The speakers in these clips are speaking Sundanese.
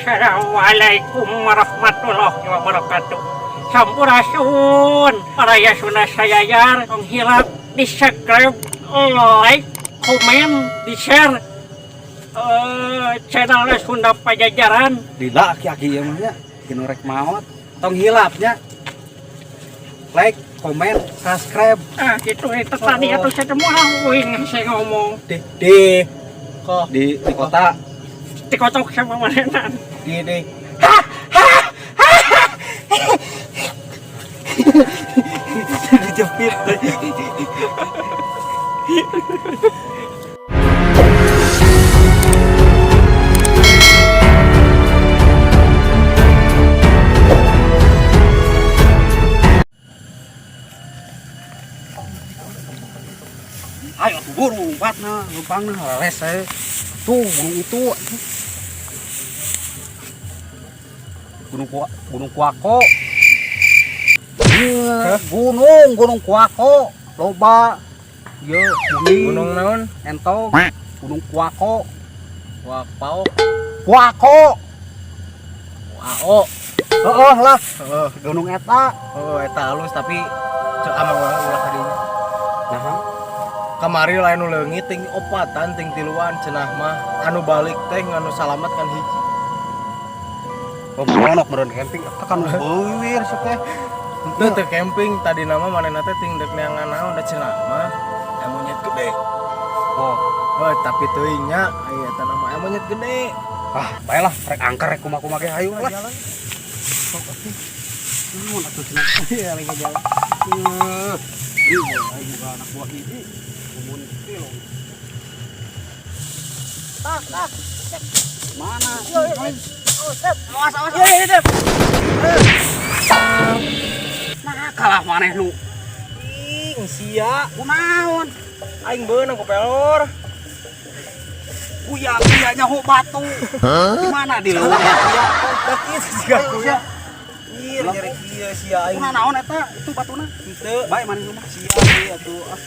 Assalamualaikum warahmatullahi wabarakatuh. Sampurasun. Baraya Sunda Sayayar, tong hilap di subscribe, like, komen, di share channel Sunda Pajajaran. Lila aki-aki ieu mah nya, kinu rek maot. Tong hilap nya. Like, komen, subscribe. Ah, gitu itu tadi atau saya mau uing saya ngomong. Di Kok di kota dikotok sama manenan. di dijepit. Ayo tuh buru lompatna, lempangna les saya. Tuh gunung itu. Gunung Kuako. Iya, Gunung Kuako. Loba. Ieu mumi. Gunung naon? Entog. Gunung Kuako. Wapau. Kuako. Wao. Heeh lah, Heeh. gunung eta. Oh, eta halus tapi cek amang urang ulah ka dinya. Nah, Kamari lain nu leungit ting opatan ting tiluan cenah mah anu balik teh anu salamat kan hiji. Oh, monok meureun camping eta kan beuwir sih teh. Henteu teu camping tadi nama manehna teh ting deuk neangan naon da cenah mah aya monyet gede. Oh, Oh, tapi teuing nya aya eta nama aya monyet gede. ah, bae lah, rek angker rek kumaha-kumaha ge hayu lah. Jalan. Naon atuh cenah? Iya lagi jalan. Eh, ieu aing juga anak buah hiji. Kumun tilong. Tak, tak. Mana? Awas, awas. Iya, iya, Nah, kalah maneh nu. Ing sia. Kunaon? Aing beunang ku pelor. Kuya kuya nyaho batu. Di mana di leuweung kuya? Da kieu siga kuya. Ih, nyeri kieu sia aing. Kunaon naon eta? Itu batuna. Henteu. Bae maneh rumah. Sia ieu atuh. Ah.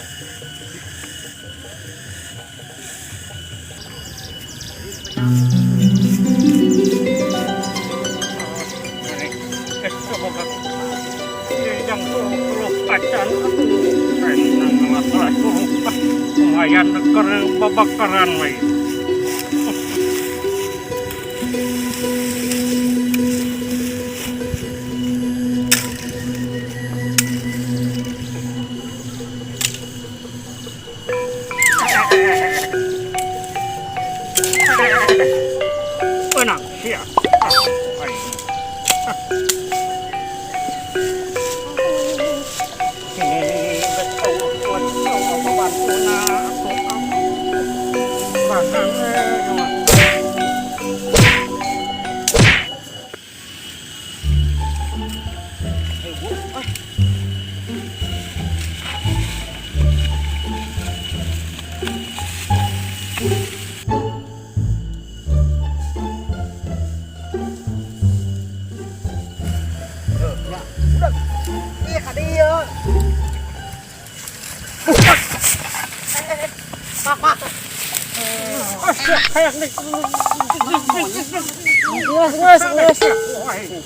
Lumayan keur babakaran we. Benang sia. Iya ka dieu. Pak, pak. Geus, geus, geus.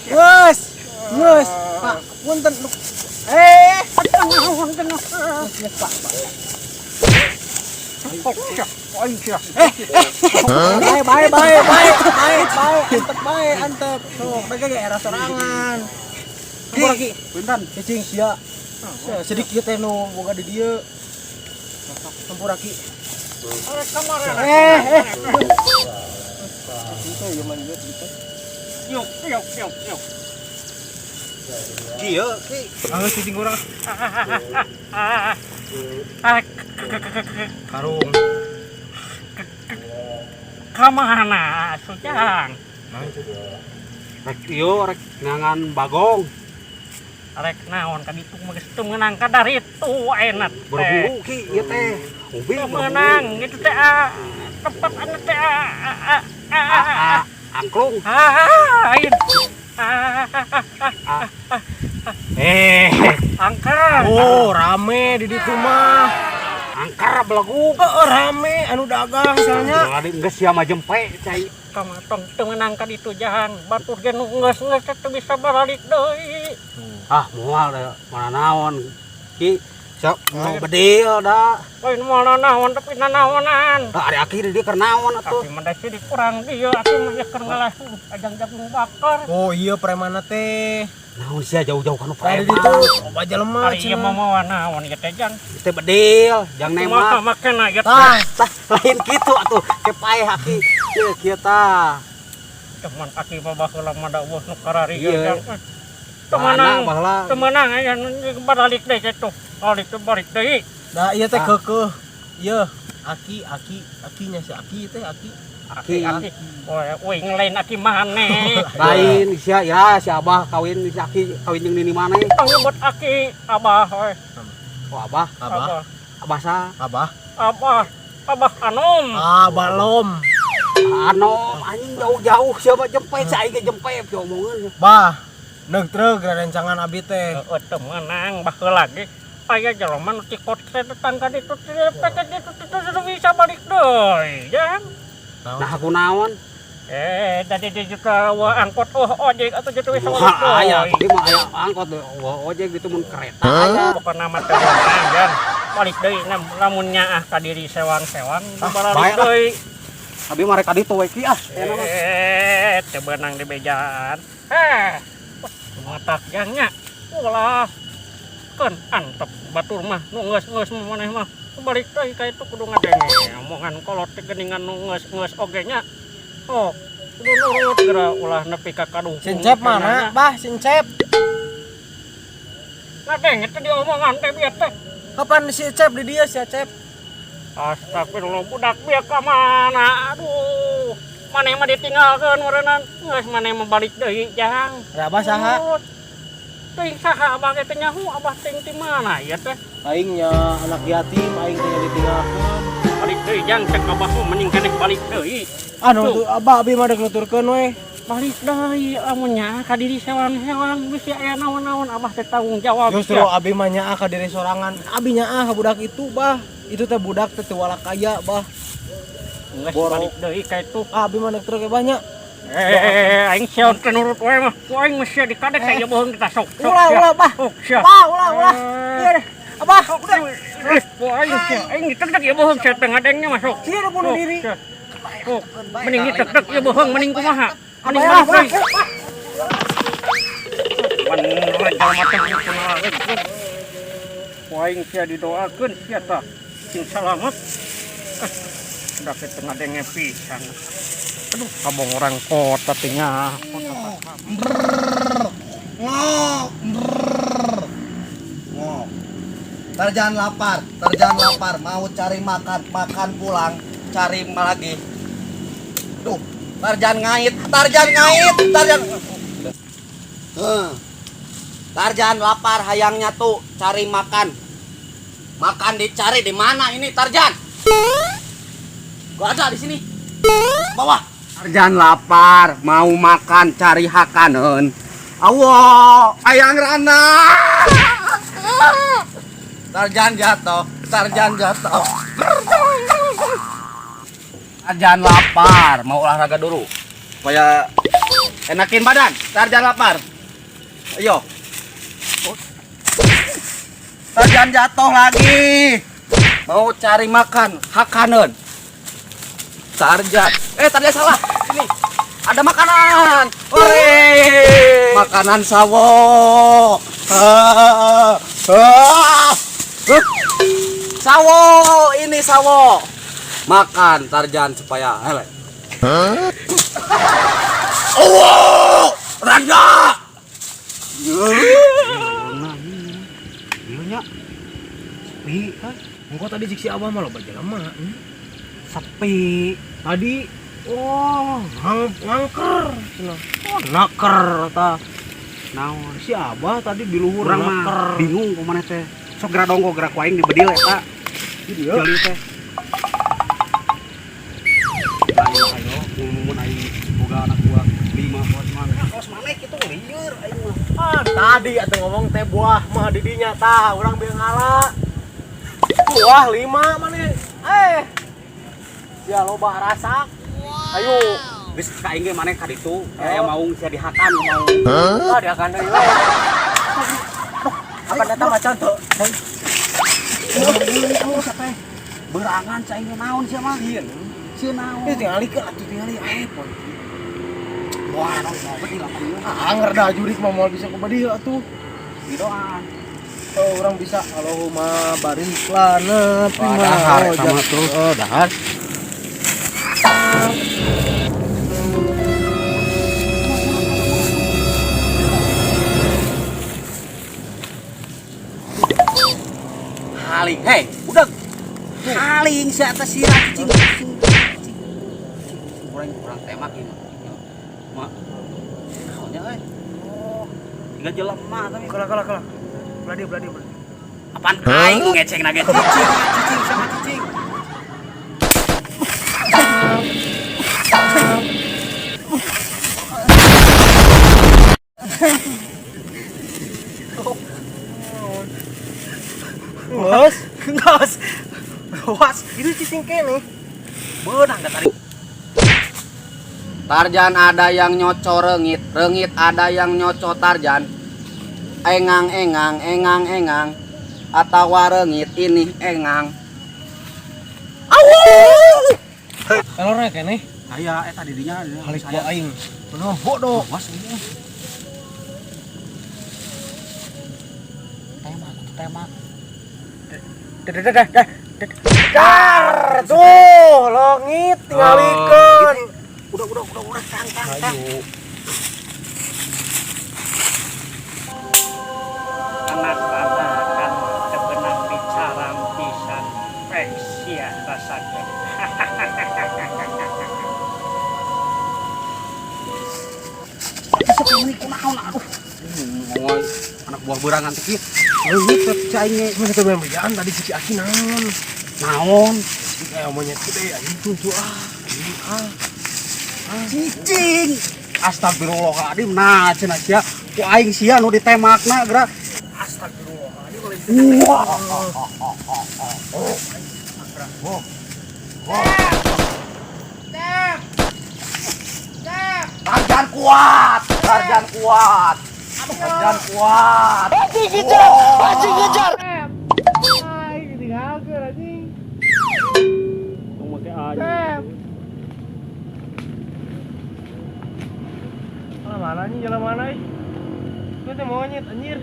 Geus. Geus, Pak. Punten. Eh, geus, Pak, Pak. Bae, bae, bae, bae, bae, bae, antep bae, antep. Tuh, mereka ge era sorangan. Ki, Punten. cicing sia. Sia, sedikit teh nu boga di dieu. Tempur aki. Eh, eh. Itu ieu mah ieu gitu. Yuk, yuk, yuk, yuk. Kieu ki. Ah, cicing urang. Karung. Kamana Sujang? Rek ieu rek neangan bagong. Rek naon ka ditu mah geus teu meunang ka daritu ayeuna teh. Berburu ki ieu teh. Hobi Teu berburu. meunang itu teh ah, tempat anu teh ah, ah, ah, ah, ah, ah. Angklung. Ah, aing. Ah, ah, ah, ah. Eh, Angker. Oh, rame di ditu mah. Angker belegug. Heeh, rame anu dagang misalnya. Tadi geus sia mah jempe cai. Kamatong teu meunang ka ditu jahan. Batur ge nu geus-geus teu bisa baralik deui. Ah, moal da mana naon. Ki, sok mau bedil da. Lain moal naon tapi nanaonan. Da ari aki di dieu keur naon atuh. Aki mah da sidik kurang dieu, aki mah ieu keur ngalah ajang jagung bakar. Oh iya, premana teh. Naon sia jauh-jauh kanu Tadi preman. ditu loba jelema Ari ieu mah cenah. mawa naon ieu teh jang. Teh bedil, jang Kumaha nembak. makena ieu teh. Tah, Tah, lain kitu atuh. Ke paeh aki. Kieu kieu tah. Cuman aki mah baheula mah da eueuh nu karari Iya. jang. Teu Mana meunang, baheula. teu meunang aya balik deui kitu. Balik teh balik deui. Da ieu teh Ah. keukeuh. Ieu aki aki akinya si aki teh aki. Aki. Aki. Woi, uing lain aki maneh. Lain sia ya si Abah kawin si aki kawin jeung nini maneh. Tong nyebut aki abah we. Oh Abah, Abah, Abah sa abah. Abah. Abah Anom. Ah, balom. Ano anjing jauh-jauh sia mah jempe si aing ge jempe diomongeun. Bah, neug treuh rencangan abi teh. Heeh, teu meunang baheula ge. Aya jelema nu tikot teh datang ka ditu teh ka ditu teh bisa balik deui, jang. Nah aku naon? Eh, dari di juga wah angkot oh ojek atau gitu bisa balik Wah, aya deui. tadi mah aya angkot wah ojek gitu mun kereta aya. Pokona mah teu meunang, jang. Balik deui lamun nyaah ka diri sewang-sewang Ah, balik bae lah. deui. Abi mah rek ka ditu we ki ah. Enak mah. Eh, teu beunang di bejaan. Eh, matak jangnya. Ulah. Keun antep batur mah nu geus-geus maneh mah. Balik deui ka itu kudu ngadenge omongan kolot teh geuningan nu geus-geus oge nya. Oh, kudu nurut geura ulah nepi ka kaduhung. Sincep mana? Bah, sincep. Ngadenge teh diomongan teh bieu teh. Kapan si Cep di dia si Cep? Astagfirullah budak bieu ka mana? Aduh. Maneh mah ditinggalkeun meureunnan. Geus maneh mah balik deui jang. Da abah saha? Teuing saha abah ge teh nyaho abah teuing ti mana ieu teh. Aing nya anak yatim, aing teh ditinggalkeun. Balik deui jang cek abah mah mending keneh balik deui. Anu tuh abah abi mah dek nuturkeun we. Balik deui lamun nya ka diri sewang-sewang bisi aya naon-naon abah teh tanggung jawab. Justru abi mah nyaah ka diri sorangan. Abi nyaah ka budak itu, bah. Itu teh budak teh teu kaya, bah. Geus Boro. balik deui ka itu. Ah, abi mah dek truk banyak. Eh, aing sia teh nurut we mah. Ku aing mah sia dikadek ka ieu bohong kita sok. Sok, Ulah, sia. ulah, bah. Sok sia. Bah, ulah, ulah. Iya deh. Abah, udah. Eh, ku aing sia. Aing ditegak ieu bohong sia teh ngadengnya masuk. Sia udah bunuh Sok, diri. sia. Sok, mending ditegak ieu bohong mending kumaha? Mending Abah, balik abah. deui. Bener jelema teh kumaha. Ku aing sia didoakeun sia tah. Sing salamet. Eh, udah ke tengah denge pisan. Aduh, kabong orang kota teh nya. Ngok, brrr. Ngok. Tarjan lapar, Tarjan lapar, mau cari makan, makan pulang, cari lagi. Duh, Tarjan ngait, Tarjan ngait, Tarjan. Heh. Tarjan lapar, hayangnya tuh cari makan. Makan dicari di mana ini Tarjan? Gak ada di sini. Bawah. Tarjan lapar, mau makan cari hakaneun. Allah, ayang Rana. Tarjan jatuh, Tarjan jatuh. Tarjan lapar, mau olahraga dulu supaya enakin badan. Tarjan lapar. Ayo. Tarjan jatuh lagi. Mau cari makan, hakaneun. Tarjan. Eh, Tarjan salah. Sini. Ada makanan. Hore. Makanan sawo. Ah, ah. Huh. Sawo, ini sawo. Makan Tarjan supaya hele. Oh, Rangga. Ieu nya. Sepi kan? Engkau tadi cik si abah mah loba jelema. Sepi. Tadi oh, ngangker cenah. Oh, naker tah. Naon? Si abah tadi di luhur Urang mah naker. Bingung kumaha teh. Sok geura dongko geura ku aing dibedil eta. Iya. Jali teh. Ayo ayo ngumumun aing boga anak buah 5 buat mana. Kos maneh kitu lieur aing mah. Ah, tadi atuh ngomong teh buah mah di dinya tah, urang bieu ngala. Wah, 5 mana? Eh. Ya loba rasak. Ayo. Geus ka aing ge maneh ka ditu, aya maung sia dihakan maung. Ah, dihakan deui we. Apa datang macan tuh? Berangan cai ge naon sia mah? Sieun naon? Ini tingali ke atuh tingali pon. Wah, naon mau bedil apa ieu? Anger dah jurik mah moal bisa ku bedil atuh. Didoan. Oh, orang bisa Allahumma barik lana Wah, dahar eta mah tuh. Oh, dahar. Haling, hei, udah. Haling sia atas sirah cicing cicing. Cicing kurang tembak ieu mah. Mak. Naonnya euy? Oh, tiga jelema tapi Kalah kalah kalah. Belah dia, belah dia, belah. Apaan aing ngeceng nage cicing, cicing sama cicing. Nges, nges. Was, itu cicing kene. Beunang da tadi. Tarjan ada yang nyoco rengit, rengit ada yang nyoco Tarjan. Engang engang engang engang atawa rengit ini engang. Elornya kene. Aya eta di dinya. Halik gua aing. Bener bodoh. Was ini. Tembak, tembak. Dah dah. Dar, tuh, longit tingalikeun. Udah, tang tang tang. Ayo. Anak-anak kan tebenang bicara pisan pek sia rasakeun. Bisa ini kunaon aduh. Ngomong anak buah berangan teh kieu. Leungit teh cai aing ge. Cuma kita bilang bejaan tadi si Aki naon. Naon? Kayak monyet gede anjing tuh ah. Anjing ah. Cicing. Astagfirullahaladzim. Nah, cenah sia ku aing sia nu ditemakna geura. Astagfirullahaladzim. Wah. Tarjan kuat, Tarjan kuat. Tarjan kuat. Anjing ngejar, anjing ngejar. Ai, ditinggalkeun anjing. Tong make aing. Jalan mana anjing, jalan mana ih? Itu teh monyet anjir.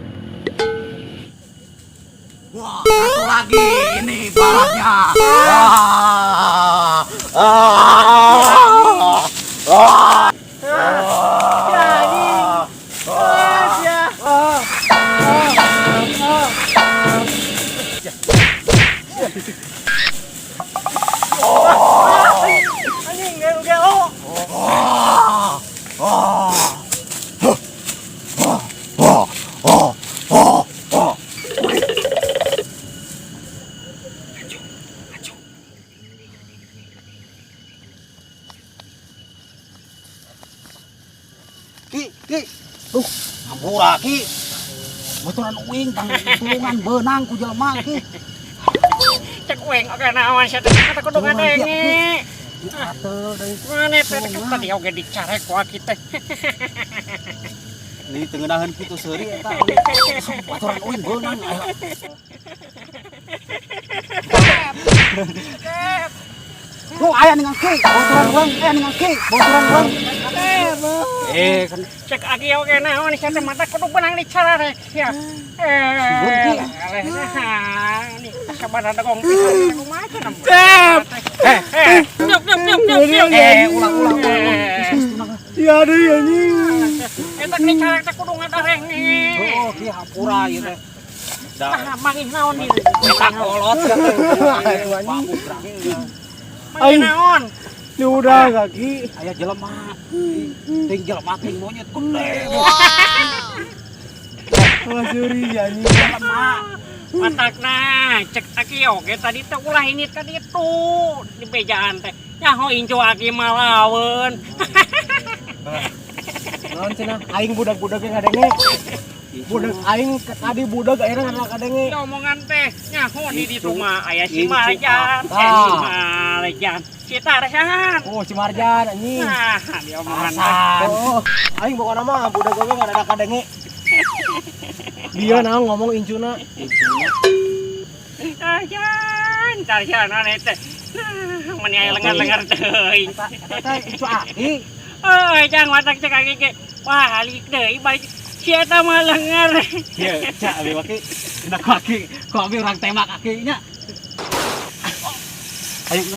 Wah, satu lagi ini balatnya. Wah. Ah. Ah. Ya anjing. Ah, ya. Ah. Ah. Ah. Anjing, gelo. Ki, ki. Duh, hampura ki. Baturan uing tang tulungan beunang ku jelema ki. Cek uing oge naon sia teh kata kudu ngadenge. Atuh deui. Mane teh tadi oge dicarek ku aki teh. Ini teu ngeunaheun kitu seuri eta. Baturan uing beunang. Tuh aya ningal ki, baturan uing aya ningal ki, baturan uing. Eh, kan Cek aki oge naon sia teh mata kudu beunang dicarek ya. Sieun, Ki. Eleh nah ini sabaraha degong pisan kumaha cenah. Eh, Eh, nyuk nyuk nyuk nyuk nyuk. ulang ulang ulang. Ya aduh anjing. Eta dicarek teh kudu ngadareng nih. Oh, ki hampura ieu teh. Da Nah, mangih naon ieu? eta kolot sia teh. Anjing. Mangih naon? Ini udah kaki. Aya jelema. Ting jelema ting monyet gede. Wah, seuri anjing. Jelema. Matakna cek aki oge tadi teh ulah ini ka ditu di bejaan teh. Nyaho incu aki malaweun. Naon cenah aing budak-budak yang ngadenge. Budak aing tadi budak akhirnya nggak kadenge. Di omongan teh nyaho di ditu Incu. mah aya si Incu Marjan, apa? eh, si Marjan, si Tarzan. Oh, si Marjan anjing. Nah, di omongan teh. Tarzan. Oh, aing pokoknya mah budak oge nggak ada kadenge. Dia naon ngomong incuna. Incuna. Tarzan, Tarzan aneh teh. Nah, meni aya lengar-lengar teuing. Eta eta teh incu aki. Oh, jangan watak cek kaki ge. Wah, balik deui balik. Si eta mah lengar. Ya, cak abi waki. Udah ku aki, ku abi urang tembak akinya. Ayo.